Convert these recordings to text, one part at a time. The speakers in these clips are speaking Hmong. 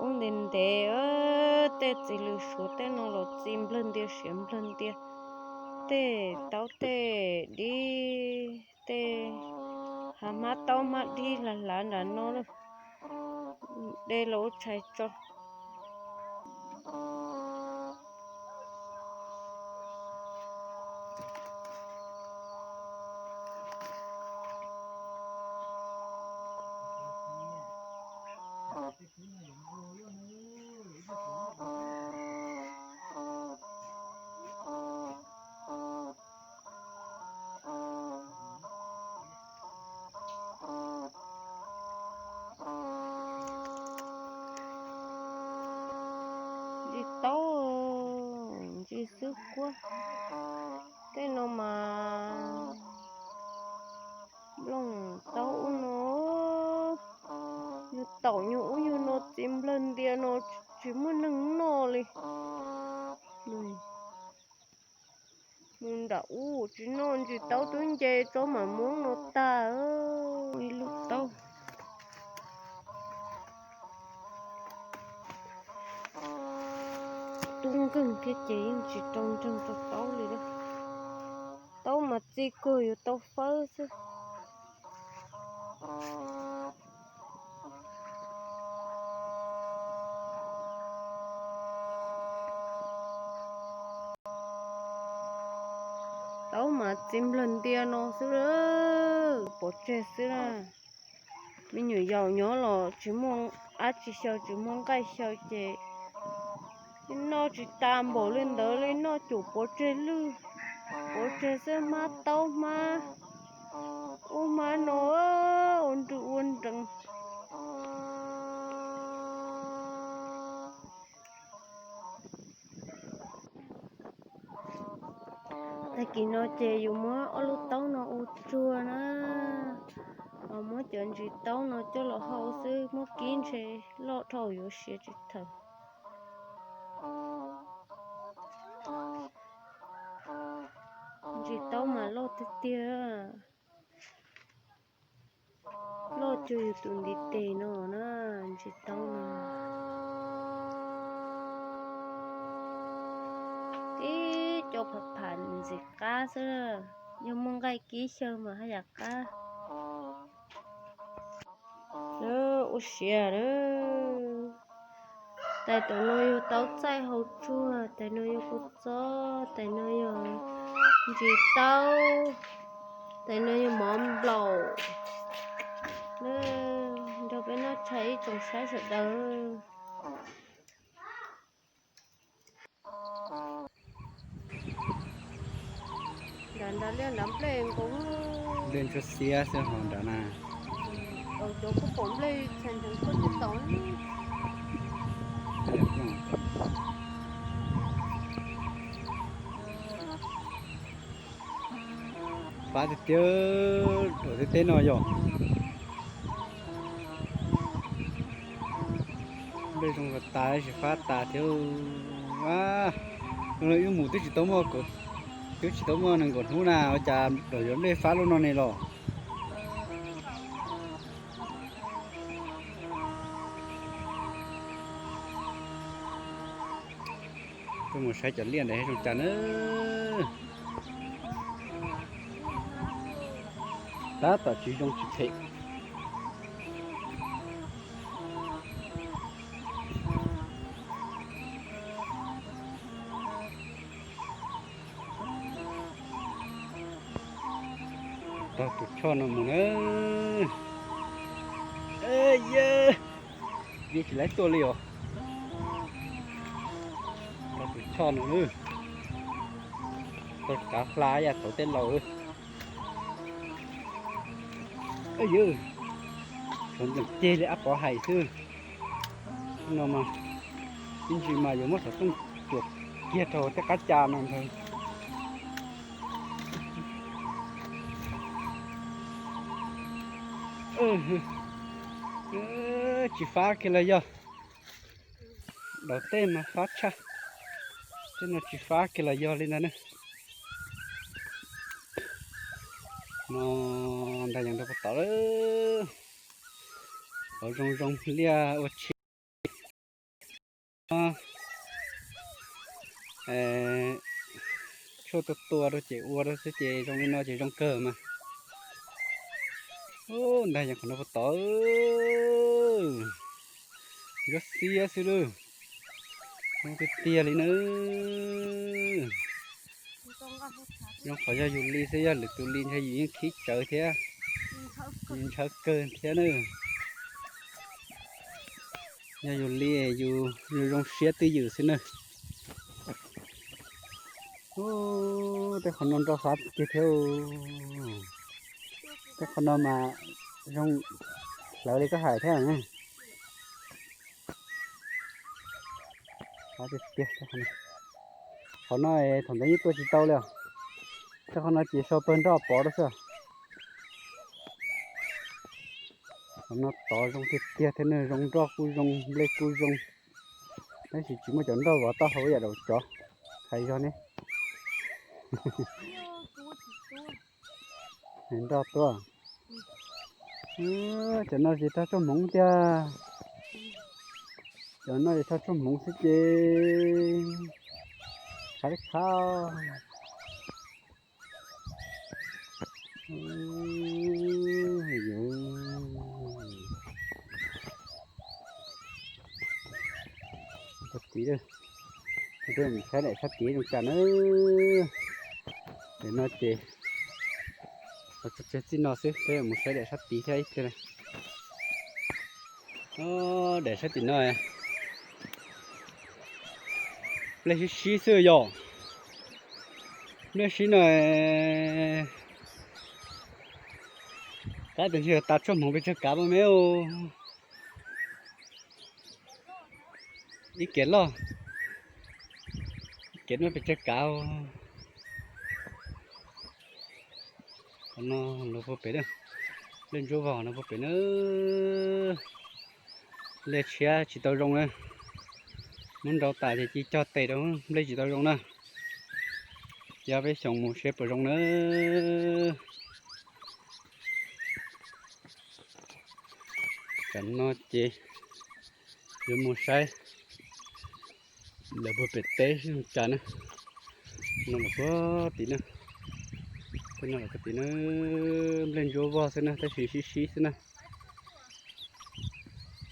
Ub ntev ntev, tej txiv lws suav tej no los txi nplawg ntia siav nplawg ntia, tej taub tej dib tej hav hmab taub hmab dib hlav hlav nram no lawm, de los ua tshais tso. Ntsis taub, ntsis xwb kuab, tej no mas nplooj taub ub no, nyuag taum nyuag ub nyuag no txiv nplawg ntia no, tsis muaj neeg noj li. Mus nram ub tsis noj ntsis taub twb nce tsob mam muab no tag. Ib lub taub tub nkeeg thiab ces yeej tsis rau nreeg rau taub li. Taub mas txi kawg yuav tau fawb xwb. Taub mas txi nplawg ntia no xwb, pov tseg xwb na. Me nyuam yaus nyob los tsis muaj dab tsi xyaw, tsis muaj nqaij xyaw ces noj tsis tas npaum li ntawd li, noj cum pov tseg lwj, pov tseg xwb hmab taub hmab ub hmab no ua nrws ua nrees. Tag kis no ces yus muab ob lub taub no ua tsuag na, ho muab cov ntsis taub no coj los hau xwb, muab kib ntshe loj dhau yuav siav tsis tawm. Ntsis taub mas loj tiag tiag, loj cuag yus tus ntiv tes no na, ntsis taub no. Tib co pham pham ntxim qab xwb, yog muaj nqaij kib xyaw mas haj yam qab. Ua siav lawm. Tais tom no yog taub txaij hau tsuag, tais no yog kua txob, tais no yog ntsis taub, tais no yog mov nplaum. Nrog peb noj tshais ib tsoom saib sawv daws. Nram nrad liaj nrad nplej nkoos. Nplej ntsuab xiab xwb ho nrad na. Cov kuj pom nplej txhais ntsees tuaj tsis tau. Fab tiag tiag, dam teb teb no yog. Nplej zoo tas tab sis fab tas thiab. Zoo li wb mus twb tsis tau muaj, twb tsis tau muaj nees nkaum hnub na ua cas dam yuav nplej fab lub no ne los. Tuaj mus saib cov liaj ntawd zoo cas na. Tab tom tsis zoo tsis phem. Taug tus choj no mus na. Yog tsis laib tuaj li os. Taug tus choj no, taug kav hla yam tauv tej laus. Yog, tshuav ntseem ceg li ab pov hais xwb. No mas ib ntsis mas yuav muab xov tooj tsuam kiag rau tej qab ca no ntag. Tsis fab kiag los yog. Dam teb mas fab tshaj. Tej no tsis fab kiag los yog li ntag na. No ntag yeej rau puag tod lawm. Qhov zoo zoo liaj ua tshis. Tshuaj tua tua rau ces ua rau xwb ces zoo li no ces zoo kawg mas. Ub, ntag yog qhov no puas tod. Ncuab xiab xwb lawm. Zoo tiag tiag li na. Zoo qhov yog yus li xwb, yog lwm tus li ntshe yus yeej khib tsawv thiab, ntshaw kawg thiab na. Yog yus li yus zoo zoo siab twj ywm xwb na. Ub, tej qhov no nroj fab tiag thiab. Tej qhov no mas zoo hlawv li koj hais thiab ne. Qhov no thaum ntawd yeej tua tsis tau li os. Tej qhov no ces sau pawg nroj pov rau xwb. Qhov no tod zoo tiag tiag thiab ne, zoo nroj kuj zoo, nplej kuj zoo. Tab sis tsis muaj cov nroj vov taub hau ib yam daus cov hais zog ne. Nroj tuaj. Cov no ces rog tsuag hmoov tiag. Cov no ces rog tsuag hmoov xwb ces. Qhav qhav. Sab tid, peb mus saib daim sab tid zoo cas na. Daim no ces tseg txij no xwb, peb mus saib daim sab tid thiab ib pliag. Daim sab tim no nplej sib sib xwb yog. Nplej sib no, tab tus ntshe tas tshuaj hmoov pes tsawg kav mas me. Ib kiav loj, ib kiav no pes tsawg kav. Qhov no los puag pem, nplej ntsuab vog no puag pem na. Nplej tshiab tsis tau zoo na. Muab nrau tas ces ci cog tes rau nplej tsis tau zoo na. Ces peb xyoos mus seb puas zoo na. Tam no ces yuav mus saib lawv puag pem teb seb zoo cas na. No los puag tim na, no los puag tim na, nplej ntsuab vog xwb na, tab sis sib sib xwb na.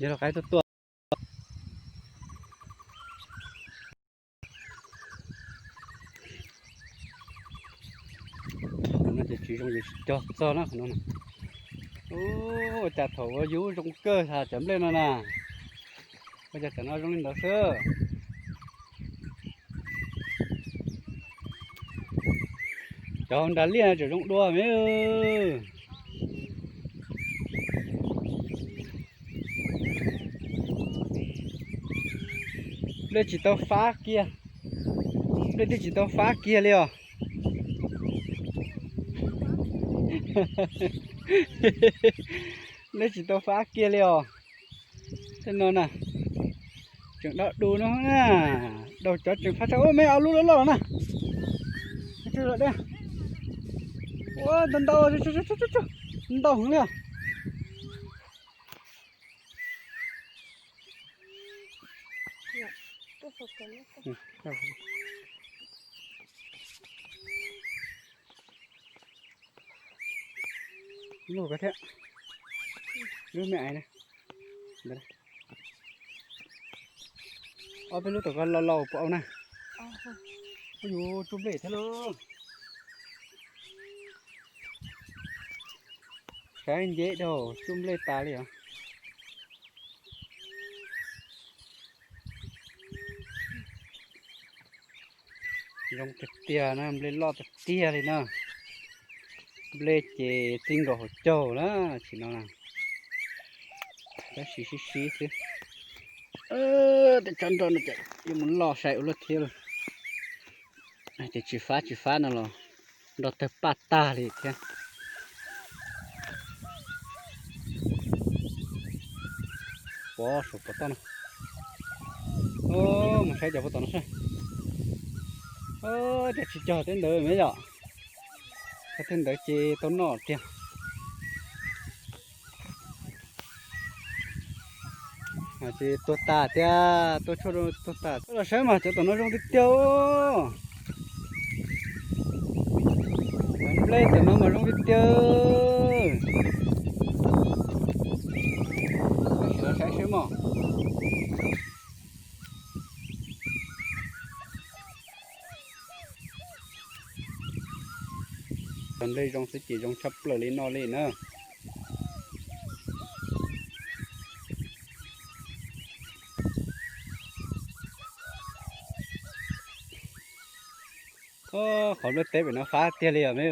Yog los qaib tuaj tuaj. Qhov no ces tsis zoo ces tsis cog txog na qhov no. Ua cas thaum ua yus zoo kawg has cov nplej no na, ua cas tam no zoo li ntawd xwb. Cov hauv nras liaj tseem zoo dua me. Nplej tsis tau fab kiag, nplej twb tsis tau fab kiag li os. Nplej tsis tau fab kiag li os. Tej no na, tseem dau du no na, dau cov tseem fab tshaj ub me ob lub loj loj los na. Ua ntau ntau, ntau heev li os. Lub ko thiab, lub me ais na. Ob peb lub tom ko laus laus puas au na. Ub yus tsuj nplej thiab lauj. Saib nceb dhau tsuj nplej tas li os. Zoo tiag tiag na, nplej loj tiag tiag li na. Nplej ces txij nkaus hauv caug na, tsis no na. Tab sis sib sib xwb. Tej tsob nroj no ces yuav mus loj sai ua luaj thiab lauj. Ces tsis fab tsis fab no los nroj tawg paj tag li thiab. Pov saum pov toj no. Mus saib cov pov tom no seb. Cov tsis cog tej ntawd me yom. Cov tej ntawd ces tau noj tiag. Ces tuag tas thiab, tuaj tshuaj tuag tas. Los saib mas cov tom no zoo tiag tiag. Cov nplej tom no mas zoo tiag tiag. Saib saib mas. Cov nplej zoo xwb ces zoo tshaj plaws li no li na. Qhov nplej teb pem no fab tiag li os me.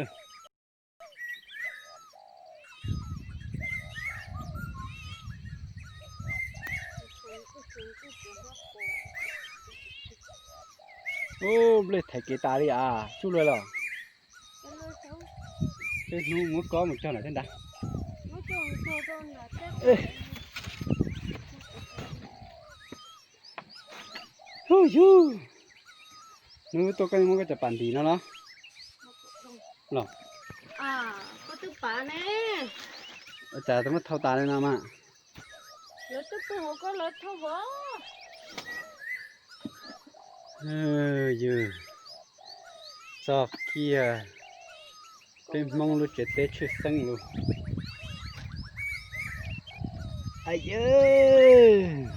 Ub, nplej thaiv kev tas li as, tsuj luag los. Tej hnub muab kob mus cog ntawm thiab ntag. Hu yug, hnub tuaj koj muab koj cov pas ntim no los? Los, ua cas twb muab thau tas li no mas. Yus txog kiag peb Hmoob lub tsev teb tshwj xeeb lus. Ai yawg,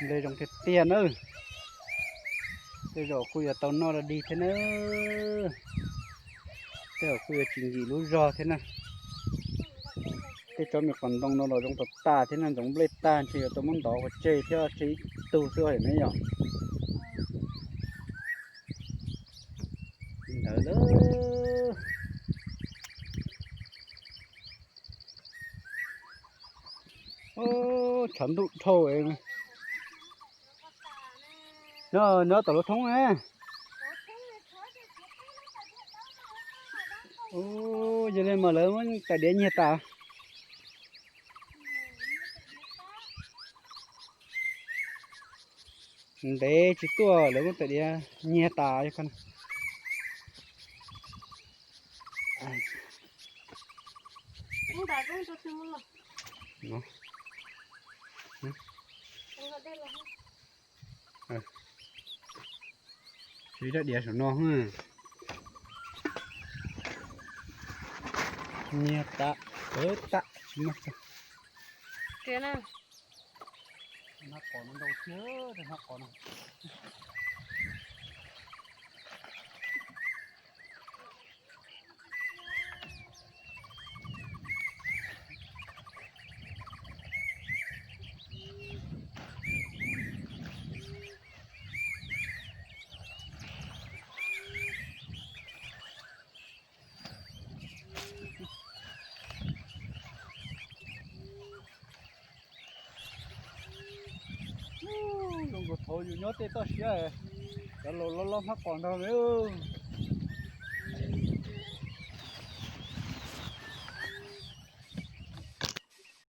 nplej zoo tiag tiag nawb. Tej zaum kuj yuav tau noj dog dig thiab nawb. Tej zaum kuj yuav tsis nkim lub zog thiab na. Tej tsob me qos ntoo no los zoo tas tas thiab na, ntxoov nplej tag ntshe yuav tau muab ntov ua tseg thiab tseg ib tug xwb os ne yom. Ntawd lawm. Tshav ntuj dhau. Nyob tom lub thoob ne. Yog li mas lawv muab tais diav nyiag tas. Ntev tsis tuaj lawv muab tais diav nyiag tas. Siv rab diav saum no. Nyiag tas, pawv tas, tsis muaj. Zoo nkaus thaum yus nyob tej toj siab, cov laus loj loj hmab qos nrog lawm.